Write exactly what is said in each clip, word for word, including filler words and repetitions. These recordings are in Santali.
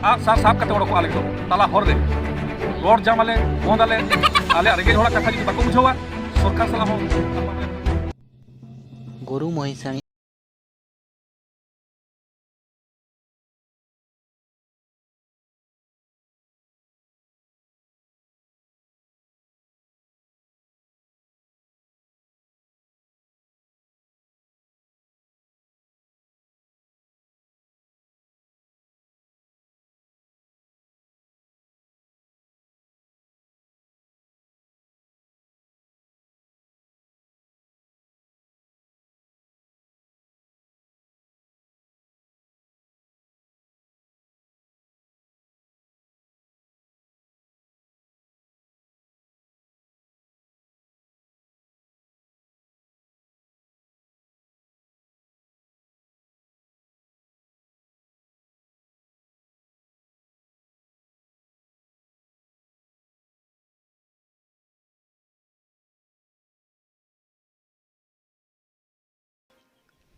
ᱟᱜ ᱥᱟᱨ ᱥᱟᱵ ᱠᱟᱛᱮ ᱚᱰᱚᱠᱚᱜᱼᱟ ᱞᱮ ᱛᱟᱞᱟ ᱦᱚᱨ ᱨᱮ᱾ ᱨᱚᱲ ᱡᱟᱢ ᱟᱞᱮ, ᱵᱚᱱᱫ ᱟᱞᱮ᱾ ᱟᱞᱮᱭᱟᱜ ᱨᱮᱸᱜᱮᱡ ᱦᱚᱲᱟᱜ ᱠᱟᱛᱷᱟ ᱡᱩᱫᱤ ᱵᱟᱠᱚ ᱵᱩᱡᱷᱟᱹᱣᱟ, ᱥᱚᱨᱠᱟᱨ ᱥᱟᱞᱟᱜ ᱦᱚᱸ᱾ ᱜᱩᱨᱩ ᱢᱚᱦᱤᱥᱟᱱᱤ᱾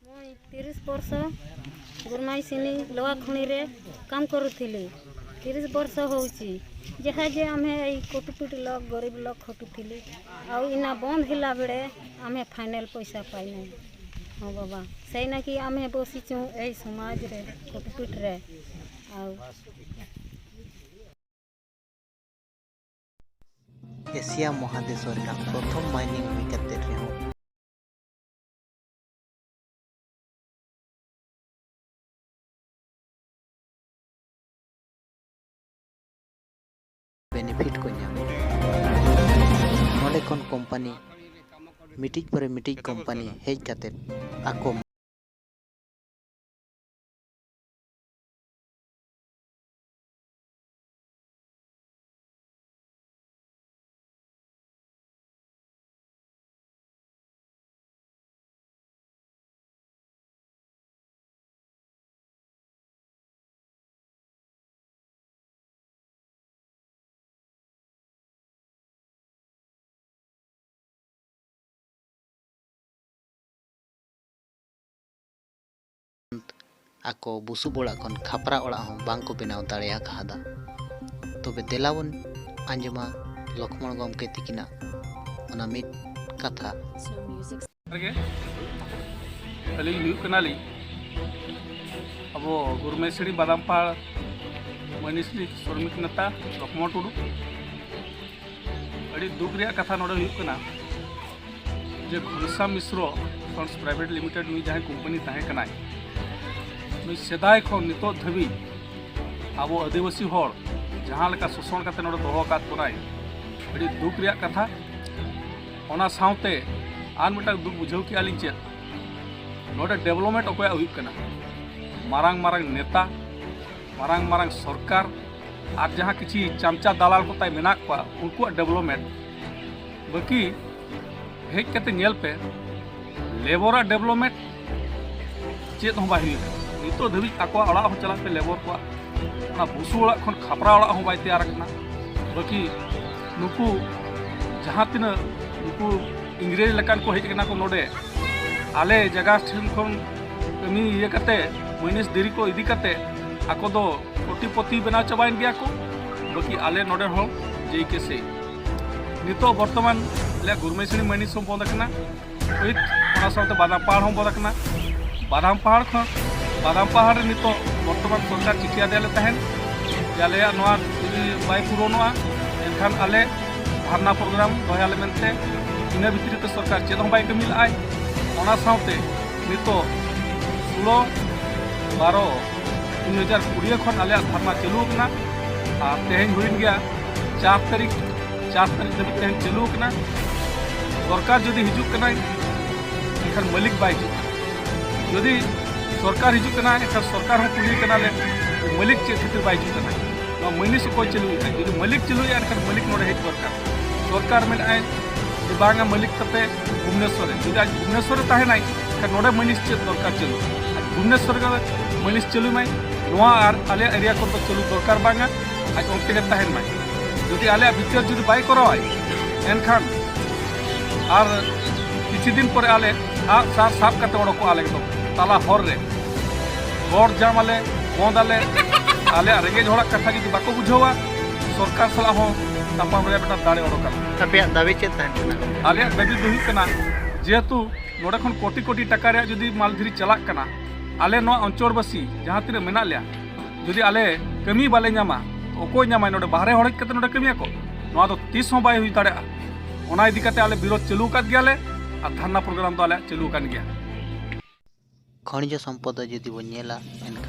ମୁଇଁ ତିରିଶ ବର୍ଷ ଗୁରୁମାଇ ସିନି ଲୋହା ଖଣିରେ କାମ କରୁଥିଲି। ତିରିଶ ବର୍ଷ ହଉଛି। ଯାହା ଯେ ଆମେ ଏଇ କୋଟିପିଟ ଲୋକ, ଗରିବ ଲୋକ ଖଟୁଥିଲି। ଆଉ ଇନା ବନ୍ଦ ହେଲା ବେଳେ ଆମେ ଫାଇନାଲ ପଇସା ପାଇନାହିଁ। ହଁ ବାବା, ସେଇନାକି ଆମେ ବସିଛୁ ଏଇ ସମାଜରେ, କୋଟିପିଟରେ। ଆଉ ᱮᱥᱤᱭᱟ ᱢᱚᱦᱟᱫᱮᱥ ᱨᱮᱱᱟᱜ ᱯᱨᱚᱛᱷᱚᱢ ᱢᱟᱭᱱᱤᱝ ᱦᱩᱭ ᱠᱟᱛᱮ ᱨᱮᱦᱚᱸ, ᱵᱮᱱᱤᱯᱷᱤᱴ ᱠᱚ ᱧᱟᱢᱟ᱾ ᱱᱚᱰᱮ ᱠᱷᱚᱱ ᱠᱳᱢᱯᱟᱱᱤ ᱢᱤᱫᱴᱤᱡ ᱯᱚᱨᱮ ᱢᱤᱫᱴᱤᱡ ᱠᱳᱢᱯᱟᱱᱤ ᱦᱮᱡ ᱠᱟᱛᱮ ᱟᱠᱚ ᱟᱠᱚ ᱵᱩᱥᱩᱵ ᱚᱲᱟᱜ ᱠᱷᱚᱱ ᱠᱷᱟᱯᱨᱟ ᱚᱲᱟᱜ ᱦᱚᱸ ᱵᱟᱝ ᱠᱚ ᱵᱮᱱᱟᱣ ᱫᱟᱲᱮ ᱟᱠᱟᱫᱟ᱾ ᱛᱚᱵᱮ ᱫᱮᱞᱟ ᱵᱚᱱ ᱟᱸᱡᱚᱢᱟ ᱞᱚᱠᱷᱢᱚᱬ ᱜᱚᱢᱠᱮ ᱛᱤᱠᱤᱱᱟᱜ ᱚᱱᱟ ᱢᱤᱫ ᱠᱟᱛᱷᱟ᱾ ᱨᱮᱜᱮ ᱟᱹᱞᱤᱧ ᱦᱩᱭᱩᱜ ᱠᱟᱱᱟᱞᱤᱧ ᱟᱵᱚ ᱜᱩᱨᱢᱮᱥᱲᱤ ᱵᱟᱫᱟᱢᱯᱟᱲ ᱢᱟᱹᱱᱤᱥ ᱨᱤᱱᱤᱡ ᱥᱨᱚᱢᱤᱠ ᱱᱮᱛᱟ ᱞᱚᱠᱷᱢᱚᱬ ᱴᱩᱰᱩ᱾ ᱟᱹᱰᱤ ᱫᱩᱠ ᱨᱮᱭᱟᱜ ᱠᱟᱛᱷᱟ ᱱᱚᱰᱮ ᱦᱩᱭᱩᱜ ᱠᱟᱱᱟ ᱡᱮ ᱜᱷᱚᱱᱥᱟᱢ ᱢᱤᱥᱨᱚ ᱥᱚᱱᱥ ᱯᱨᱟᱭᱵᱷᱮᱴ ᱞᱤᱢᱤᱴᱮᱰ ᱱᱩᱭ ᱡᱟᱦᱟᱸᱭ ᱠᱳᱢᱯᱟᱱᱤ ᱛᱟᱦᱮᱸ ᱠᱟᱱᱟᱭ, ᱱᱩᱭ ᱥᱮᱫᱟᱭ ᱠᱷᱚᱱ ᱱᱤᱛᱚᱜ ᱫᱷᱟᱹᱵᱤᱡ ᱟᱵᱚ ᱟᱹᱫᱤᱵᱟᱹᱥᱤ ᱦᱚᱲ ᱡᱟᱦᱟᱸ ᱞᱮᱠᱟ ᱥᱳᱥᱚᱱ ᱠᱟᱛᱮ ᱱᱚᱰᱮ ᱫᱚᱦᱚ ᱟᱠᱟᱫ ᱵᱚᱱᱟᱭ, ᱟᱹᱰᱤ ᱫᱩᱠ ᱨᱮᱭᱟᱜ ᱠᱟᱛᱷᱟ᱾ ᱚᱱᱟ ᱥᱟᱶᱛᱮ ᱟᱨ ᱢᱤᱫᱴᱟᱝ ᱫᱩᱠ ᱵᱩᱡᱷᱟᱹᱣ ᱠᱮᱜᱼᱟ ᱞᱤᱧ ᱪᱮᱫ, ᱱᱚᱰᱮ ᱰᱮᱵᱷᱞᱚᱯᱢᱮᱱᱴ ᱚᱠᱚᱭᱟᱜ ᱦᱩᱭᱩᱜ ᱠᱟᱱᱟ? ᱢᱟᱨᱟᱝ ᱢᱟᱨᱟᱝ ᱱᱮᱛᱟ, ᱢᱟᱨᱟᱝ ᱢᱟᱨᱟᱝ ᱥᱚᱨᱠᱟᱨ ᱟᱨ ᱡᱟᱦᱟᱸ ᱠᱤᱪᱷᱤ ᱪᱟᱢᱪᱟ ᱫᱟᱞᱟᱞ ᱠᱚ ᱛᱟᱭ ᱢᱮᱱᱟᱜ ᱠᱚᱣᱟ, ᱩᱱᱠᱩᱣᱟᱜ ᱰᱮᱵᱷᱞᱚᱯᱢᱮᱱᱴ᱾ ᱵᱟᱹᱠᱤ ᱦᱮᱡ ᱠᱟᱛᱮ ᱧᱮᱞ ᱯᱮ, ᱞᱮᱵᱚᱨᱟᱜ ᱰᱮᱵᱷᱞᱚᱯᱢᱮᱱᱴ ᱪᱮᱫ ᱦᱚᱸ ᱵᱟᱭ ᱦᱩᱭᱩᱜ ᱠᱟᱱᱟ᱾ ᱱᱤᱛᱚᱜ ᱫᱷᱟᱹᱵᱤᱡ ᱟᱠᱚᱣᱟᱜ ᱚᱲᱟᱜ ᱦᱚᱸ ᱪᱟᱞᱟᱜ ᱯᱮ, ᱞᱮᱵᱚᱨ ᱠᱚᱣᱟᱜ ᱚᱱᱟ ᱵᱩᱥᱩᱵ ᱚᱲᱟᱜ ᱠᱷᱚᱱ ᱠᱷᱟᱯᱨᱟ ᱚᱲᱟᱜ ᱦᱚᱸ ᱵᱟᱭ ᱛᱮᱭᱟᱨ ᱟᱠᱟᱱᱟ᱾ ᱵᱟᱹᱠᱤ ᱱᱩᱠᱩ ᱡᱟᱦᱟᱸ ᱛᱤᱱᱟᱹᱜ ᱱᱩᱠᱩ ᱤᱝᱨᱮᱡᱽ ᱞᱮᱠᱟᱱ ᱠᱚ ᱦᱮᱡ ᱟᱠᱟᱱᱟ ᱠᱚ ᱱᱚᱰᱮ, ᱟᱞᱮ ᱡᱟᱭᱜᱟ ᱴᱷᱮᱱ ᱠᱷᱚᱱ ᱠᱟᱹᱢᱤ ᱤᱭᱟᱹ ᱠᱟᱛᱮ ᱢᱟᱹᱱᱤᱥ ᱫᱤᱨᱤ ᱠᱚ ᱤᱫᱤ ᱠᱟᱛᱮ ᱟᱠᱚ ᱫᱚ ᱠᱳᱴᱤᱯᱚᱛᱤ ᱵᱮᱱᱟᱣ ᱪᱟᱵᱟᱭᱮᱱ ᱜᱮᱭᱟ ᱠᱚ᱾ ᱵᱟᱹᱠᱤ ᱟᱞᱮ ᱱᱚᱰᱮ ᱦᱚᱸ ᱡᱮᱭ ᱠᱮ ᱥᱮᱭ᱾ ᱱᱤᱛᱚᱜ ᱵᱚᱨᱛᱚᱢᱟᱱ ᱟᱞᱮᱭᱟᱜ ᱜᱩᱨᱢᱮᱥᱲᱤ ᱢᱟᱹᱱᱤᱥ ᱦᱚᱸ ᱵᱚᱱᱫ ᱟᱠᱟᱱᱟ, ᱩᱭᱤᱛ ᱚᱱᱟ ᱥᱟᱶᱛᱮ ᱵᱟᱫᱟᱢ ᱯᱟᱦᱟᱲ ᱦᱚᱸ ᱵᱚᱱᱫ ᱟᱠᱟᱱᱟ᱾ ᱵᱟᱫᱟᱢ ᱯᱟᱦᱟᱲ ᱠᱷᱚᱱ, ᱵᱟᱫᱟᱢ ᱯᱟᱦᱟᱲ ᱨᱮ ᱱᱤᱛᱚᱜ ᱵᱚᱨᱛᱚᱢᱟᱱ ᱥᱚᱨᱠᱟᱨ ᱪᱤᱴᱷᱤ ᱟᱫᱮᱭᱟᱞᱮ ᱛᱟᱦᱮᱸᱱ ᱡᱮ ᱟᱞᱮᱭᱟᱜ ᱱᱚᱣᱟ ᱡᱩᱫᱤ ᱵᱟᱭ ᱯᱩᱨᱚᱱᱚᱜᱼᱟ, ᱮᱱᱠᱷᱟᱱ ᱟᱞᱮ ᱫᱷᱟᱨᱱᱟ ᱯᱨᱳᱜᱨᱟᱢ ᱫᱚᱦᱚᱭᱟᱞᱮ ᱢᱮᱱᱛᱮ᱾ ᱤᱱᱟᱹ ᱵᱷᱤᱛᱨᱤ ᱛᱮ ᱥᱚᱨᱠᱟᱨ ᱪᱮᱫ ᱦᱚᱸ ᱵᱟᱭ ᱠᱟᱹᱢᱤ ᱞᱮᱫᱼᱟᱭ᱾ ᱚᱱᱟ ᱥᱟᱶᱛᱮ ᱱᱤᱛᱚᱜ ᱥᱳᱞᱳ ᱵᱟᱨᱚ ᱫᱩᱭ ᱦᱟᱡᱟᱨ ᱠᱩᱲᱤ ᱠᱷᱚᱱ ᱟᱞᱮᱭᱟᱜ ᱫᱷᱟᱨᱱᱟ ᱪᱟᱹᱞᱩ ᱟᱠᱟᱱᱟ ᱟᱨ ᱛᱮᱦᱮᱧ ᱦᱩᱭᱮᱱ ᱜᱮᱭᱟ ᱪᱟᱨ ᱛᱟᱹᱨᱤᱠᱷ᱾ ᱪᱟᱨ ᱛᱟᱹᱨᱤᱠᱷ ᱫᱷᱟᱹᱵᱤᱡ ᱛᱮᱦᱮᱧ ᱪᱟᱹᱞᱩ ᱟᱠᱟᱱᱟ᱾ ᱥᱚᱨᱠᱟᱨ ᱡᱩᱫᱤ ᱦᱤᱡᱩᱜ ᱠᱟᱱᱟᱭ, ᱮᱱᱠᱷᱟᱱ ᱢᱟᱹᱞᱤᱠ ᱵᱟᱭ ᱦᱤᱡᱩᱜ ᱠᱟᱱᱟ᱾ ᱡᱩᱫᱤ ᱥᱚᱨᱠᱟᱨ ᱦᱤᱡᱩᱜ ᱠᱟᱱᱟ, ᱮᱱᱠᱷᱟᱱ ᱥᱚᱨᱠᱟᱨ ᱦᱚᱸ ᱠᱩᱞᱤᱭᱮ ᱠᱟᱱᱟᱞᱮ, ᱢᱟᱹᱞᱤᱠ ᱪᱮᱫ ᱠᱷᱟᱹᱛᱤᱨ ᱵᱟᱭ ᱦᱤᱡᱩᱜ ᱠᱟᱱᱟ? ᱱᱚᱣᱟ ᱢᱟᱹᱱᱤᱥ ᱚᱠᱚᱭ ᱪᱟᱹᱞᱩᱭᱮᱫᱼᱟ? ᱡᱩᱫᱤ ᱢᱟᱹᱞᱤᱠ ᱪᱟᱹᱞᱩᱭᱮᱫᱼᱟ, ᱮᱱᱠᱷᱟᱱ ᱢᱟᱹᱞᱤᱠ ᱱᱚᱰᱮ ᱦᱮᱡ ᱫᱚᱨᱠᱟᱨ᱾ ᱥᱚᱨᱠᱟᱨ ᱢᱮᱱᱮᱫᱼᱟᱭ ᱡᱮ ᱵᱟᱝᱟ, ᱢᱟᱹᱞᱤᱠ ᱛᱟᱯᱮ ᱵᱷᱩᱵᱽᱱᱮᱥᱚᱨ ᱨᱮ᱾ ᱡᱩᱫᱤ ᱟᱡ ᱵᱷᱩᱵᱽᱱᱮᱥᱚᱨ ᱨᱮ ᱛᱟᱦᱮᱱᱟᱭ, ᱮᱱᱠᱷᱟᱱ ᱱᱚᱰᱮ ᱢᱟᱹᱱᱤᱥ ᱪᱮᱫ ᱫᱚᱨᱠᱟᱨ ᱪᱟᱹᱞᱩ? ᱟᱡ ᱵᱷᱩᱵᱽᱱᱮᱥᱚᱨ ᱨᱮ ᱢᱟᱹᱱᱤᱥ ᱪᱟᱹᱞᱩᱭ ᱢᱟᱭ, ᱱᱚᱣᱟ ᱟᱨ ᱟᱞᱮᱭᱟᱜ ᱮᱨᱤᱭᱟ ᱠᱚᱨᱮ ᱫᱚ ᱪᱟᱹᱞᱩ ᱫᱚᱨᱠᱟᱨ ᱵᱟᱝᱟ, ᱟᱡ ᱚᱱᱛᱮ ᱜᱮ ᱛᱟᱦᱮᱱ ᱢᱟᱭ᱾ ᱡᱩᱫᱤ ᱟᱞᱮᱭᱟᱜ ᱵᱤᱪᱟᱹᱨ ᱡᱩᱫᱤ ᱵᱟᱭ ᱠᱚᱨᱟᱣᱟᱭ, ᱮᱱᱠᱷᱟᱱ ᱟᱨ ᱠᱤᱪᱷᱩ ᱫᱤᱱ ᱯᱚᱨᱮ ᱟᱞᱮ ᱟᱜ ᱥᱟᱨ ᱥᱟᱵ ᱠᱟᱛᱮ ᱚᱰᱚᱠᱚᱜᱼᱟ ᱞᱮ ᱮᱠᱫᱚᱢ ᱛᱟᱞᱟ ᱦᱚᱨ ᱨᱮ᱾ ᱨᱚᱲ ᱡᱟᱢ ᱟᱞᱮ, ᱵᱚᱱᱫ ᱟᱞᱮ᱾ ᱟᱞᱮᱭᱟᱜ ᱨᱮᱸᱜᱮᱡ ᱦᱚᱲᱟᱜ ᱠᱟᱛᱷᱟ ᱡᱩᱫᱤ ᱵᱟᱠᱚ ᱵᱩᱡᱷᱟᱹᱣᱟ, ᱥᱚᱨᱠᱟᱨ ᱥᱟᱞᱟᱜ ᱦᱚᱸ ᱛᱟᱯᱟᱢ ᱨᱮᱭᱟᱜ ᱢᱤᱫᱴᱟᱝ ᱫᱟᱲᱮ ᱚᱰᱚᱠ ᱟᱞᱮ᱾ ᱟᱯᱮᱭᱟᱜ ᱫᱟᱹᱵᱤ ᱪᱮᱫ ᱛᱟᱦᱮᱱ ᱠᱟᱱᱟ? ᱟᱞᱮᱭᱟᱜ ᱫᱟᱹᱵᱤ ᱫᱚ ᱦᱩᱭᱩᱜ ᱠᱟᱱᱟ, ᱡᱮᱦᱮᱛᱩ ᱱᱚᱰᱮ ᱠᱷᱚᱱ ᱠᱳᱴᱤ ᱠᱳᱴᱤ ᱴᱟᱠᱟ ᱨᱮᱭᱟᱜ ᱡᱩᱫᱤ ᱢᱟᱞ ᱫᱷᱤᱨᱤ ᱪᱟᱞᱟᱜ ᱠᱟᱱᱟ, ᱟᱞᱮ ᱱᱚᱣᱟ ᱚᱧᱪᱚᱞᱵᱟᱥᱤ ᱡᱟᱦᱟᱸ ᱛᱤᱱᱟᱹᱜ ᱢᱮᱱᱟᱜ ᱞᱮᱭᱟ, ᱡᱩᱫᱤ ᱟᱞᱮ ᱠᱟᱹᱢᱤ ᱵᱟᱞᱮ ᱧᱟᱢᱟ, ᱚᱠᱚᱭ ᱧᱟᱢᱟᱭ? ᱱᱚᱰᱮ ᱵᱟᱦᱨᱮ ᱦᱚᱲ ᱦᱮᱡ ᱠᱟᱛᱮ ᱱᱚᱰᱮ ᱠᱟᱹᱢᱤᱭᱟᱠᱚ? ᱱᱚᱣᱟ ᱫᱚ ᱛᱤᱥ ᱦᱚᱸ ᱵᱟᱭ ᱦᱩᱭ ᱫᱟᱲᱮᱭᱟᱜᱼᱟ᱾ ᱚᱱᱟ ᱤᱫᱤ ᱠᱟᱛᱮ ᱟᱞᱮ ᱵᱤᱨᱳᱫᱷ ᱪᱟᱹᱞᱩ ᱟᱠᱟᱫ ᱜᱮᱭᱟᱞᱮ ᱟᱨ ᱫᱷᱟᱨᱱᱟ ᱯᱨᱳᱜᱨᱟᱢ ᱫᱚ ᱟᱞᱮᱭᱟᱜ ᱪᱟᱹᱞᱩ ᱟᱠᱟᱱ ᱜᱮᱭᱟ᱾ ᱠᱷᱚᱱᱤᱡᱚ ᱥᱚᱢᱯᱚᱫ ᱫᱚ ᱡᱩᱫᱤ ᱵᱚᱱ ᱧᱮᱞᱟ, ᱮᱱᱠᱷᱟᱱ